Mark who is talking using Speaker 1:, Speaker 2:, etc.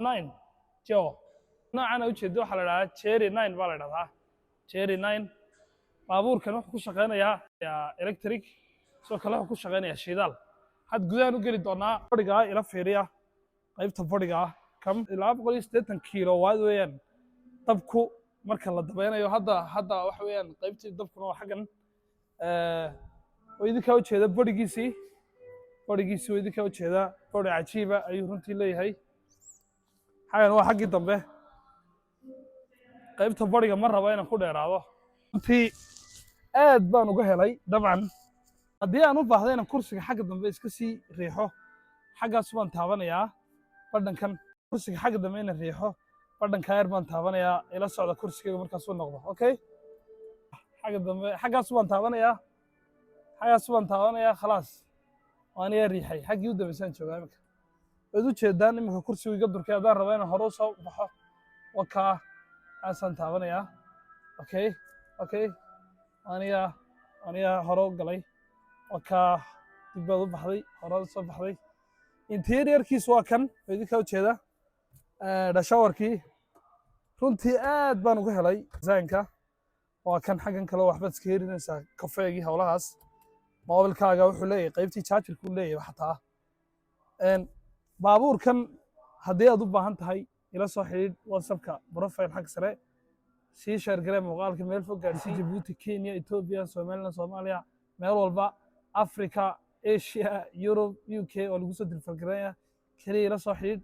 Speaker 1: Nine jo noocan ujeedo waxaa la dhahdaa Chery 9 baa la dhahdaa, Chery 9. Baabuurkan wuxuu ku shaqeynayaa electric, sidoo kale wuxuu ku shaqeynayaa shidaal. Had gudahan u geli doonaa. Bodygaa ila fiiriya, qaybta bodygaa kam 280 kilowatt weeyaan dabku marka la dabeynayo. Hadda waxa weeyaan qaybtii dabkuna waa xaggan oo idinkaa ujeeda. Bodygiisii oo idinkaa ujeeda, body cajiiba ayuu runtii leeyahay. Xaggan waa xaggii dambe. Qaybta bodyga ma rabo inaan ku dheeraado. Runtii aad baan uga helay. Dabcan haddii aan u baahdo inaan kursiga xagga dambe iska sii riixo, xaggaas baan taabanayaa badhankan. Kursiga xagga dambe inaan riixo, badhankaa yar baan taabanayaa. Ila socda, kursigayga markaasuu noqdo okay. Xagga dambe xaggaas baan taabanayaa, xaggaas baan taabanayaa. Khalaas, waan iyaa riixay. Xaggii u dambeysaan joogaa iminka, waad u jeedaan. Iminka kursigu iga durkay. Haddaan rabo inaan hore usoo baxo, wakaa xaasaan taabanayaa. Okay, anigaa hore u galay. Wakaa dib baad u baxday, hore u soo baxday. Interiorkiisu waa kan oo idinkaa ujeeda. Dashboardkii runtii aad baan uga helay designka. Waa kan xaggan kale, waxbaad iska herinaysaa, kafeegii, howlahaas. Mobilkaaga wuxuu leeyahay qaybtii chargerka uu leeyahay xataa. Baabuurkan haddii aad u baahan tahay, ila soo xidhiidh WhatsAppka profile xag sare. Sii share garee muuqaalka, meel fog gaadhsii. Jabuuti, Kenya, Ethiopia, Somaliland, Soomaaliya, meel walba, Africa, Asia, Europe, UK oo lagu soo deliver gareeya. Keliya ila soo xidhiidh.